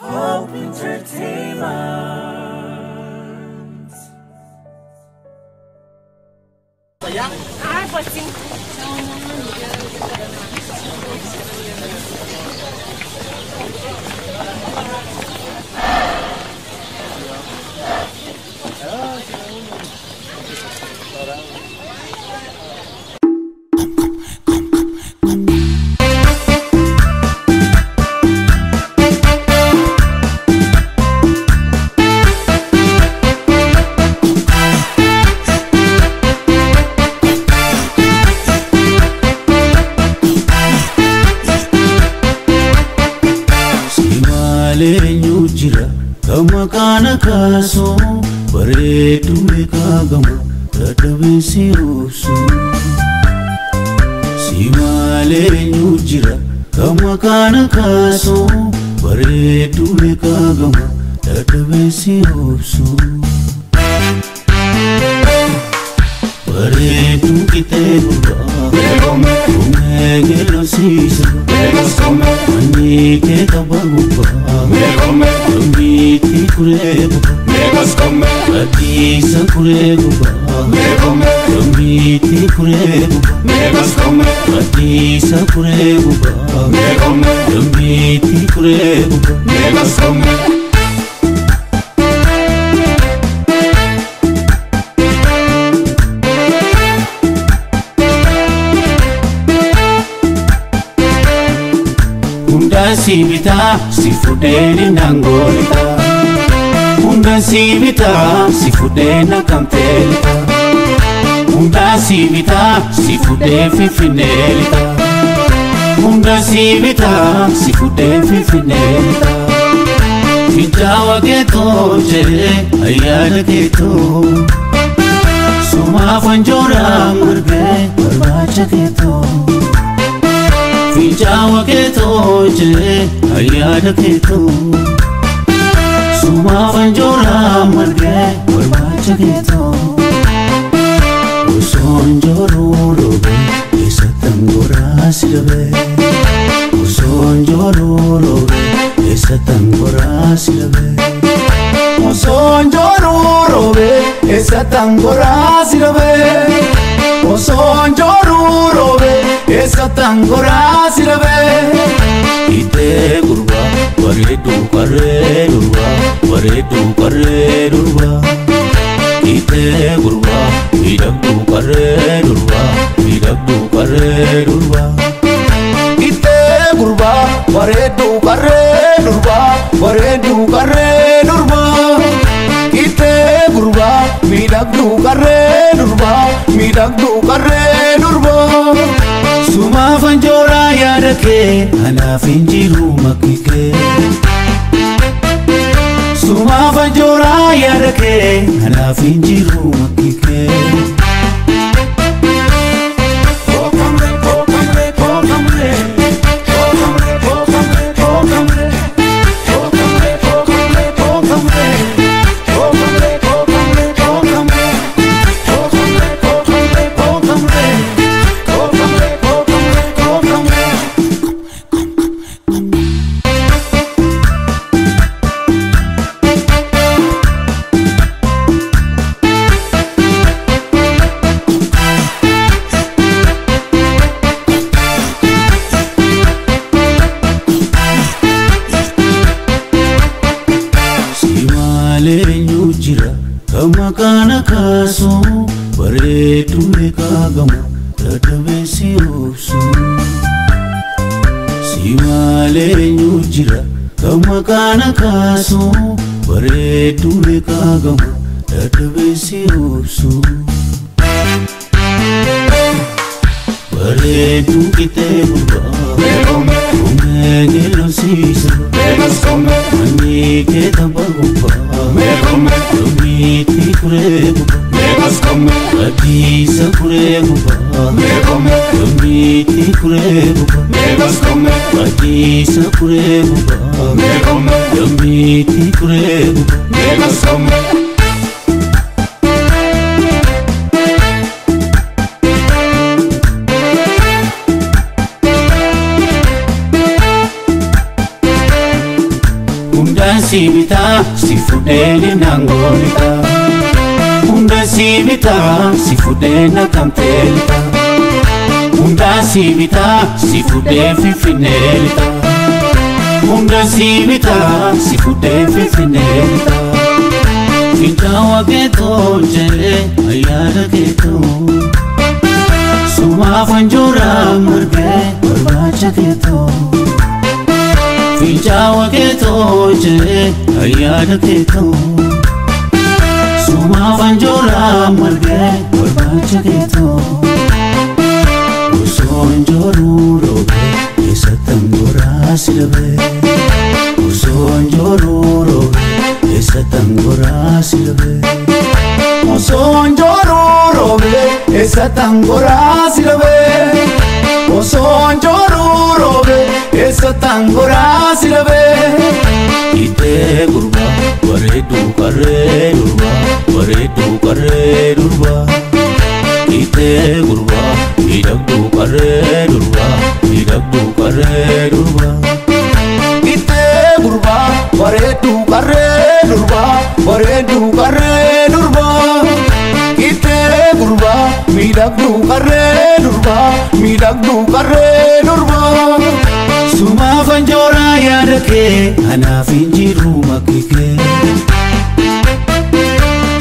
Hope Entertainment. 哎，不行。 Kana kaso bareedu meeqaagamu dadhabee si obsu. Si malee eenyu jira kama kana kaso bareedu meeqaagamu dadhabee si obsu. Bareedu qixee gurbaa dhumee geellosiisa manni kee tapha gubbaa dhummiitti kuree gubbaa badiisa kuree gubbaa dhummiitti kuree gubbaa badiisa kuree gubbaa dhummiitti kuree gubbaa. Hunda si bitaa si fuudhee nangoolita. Hunda si bitaa si fuudhee nakamteelita. Hunda si bitaa si fuudhee finfinneelita. Hunda si bitaa si fuudhee finfinneelita. Finjaawa keetoo jedhee ayyaana keetoo. Sumaaf anjooraa margee barbaacha keetoo. Finjaawa keetoo jedhee ayyaana keetoo. Sumaaf anjooraa margee barbaacha keetoo. Osoo anjooruu roobee eessattan goraa si dhabee. Osoo anjooruu roobee eessattan goraa si dhabee. Osoo anjooruu roobee eessattan goraa si dhabee. Osoo anjooruu roobee eessattan goraa si dhabee. Itee gurbaa bareedu qarree durbaa bareedu qarree durbaa. Itee gurbaa miidhagduu qarree durbaa miidhagduu qarree durbaa. Itee gurbaa bareedu qarree durbaa bareedu qarree durbaa. Itee gurbaa miidhagduu qarree durbaa miidhagduu qarree durbaa. Sumaaf anjooraa yaada kee anaaf hin jiru makki kee. Sumaaf anjooraa yaada kee anaaf hin jiru makki kee. Kama kana kaso bareedu meeqaagamu dadhabee si obsu. Si malee eenyu jira kama kana kaso bareedu meeqaagamu dadhabee si obsu. Bareedu qixee gurbaa dhumee geellosiisa manni kee tapha gubbaa dhummiitti kuree gubbaa badiisa kuree gubbaa dhummiitti kuree gubbaa badiisa kuree gubbaa dhummiitti kuree gubbaa. Hundaan si bitaa si fudhee naangoolita. Hundaan si bitaa si fudhee nakamteelita. Hundaan si bitaa si fudhee finfinneelita. Hundaan si bitaa si fudhee finfinneelita. Fincaa'aa keetoo jedhee ayyaana keetoo. Sumaaf anjoora margee barbaacha keetoo. Fincaa'aa keetoo jedhee ayyaana keetoo. Sumaaf anjoora margee barbaacha keetoo. Osoo anjooruu roobee eessattan goraa si dhabee. Osoo anjooruu roobee eessattan goraa si dhabee. Osoo anjooruu roobee eessattan goraa si dhabee. Osoo anjooruu roobee eessattan goraa si dhabee. Itee gurbaa bareedduu qarree durbaa bareedduu qarree durbaa. Itee gurbaa miidhagduu qarree durbaa miidhagduu qarree durbaa. Itee gurbaa bareedduu qarree durbaa bareedduu qarree durbaa. Itee gurbaa miidhagduu qarree durbaa miidhagduu qarree durbaa. Sumaaf anjooraa yaada kee anaaf hin jiru makki kee.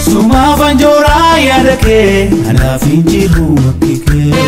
Sumaaf anjooraa yaada kee anaaf hin jiru makki kee.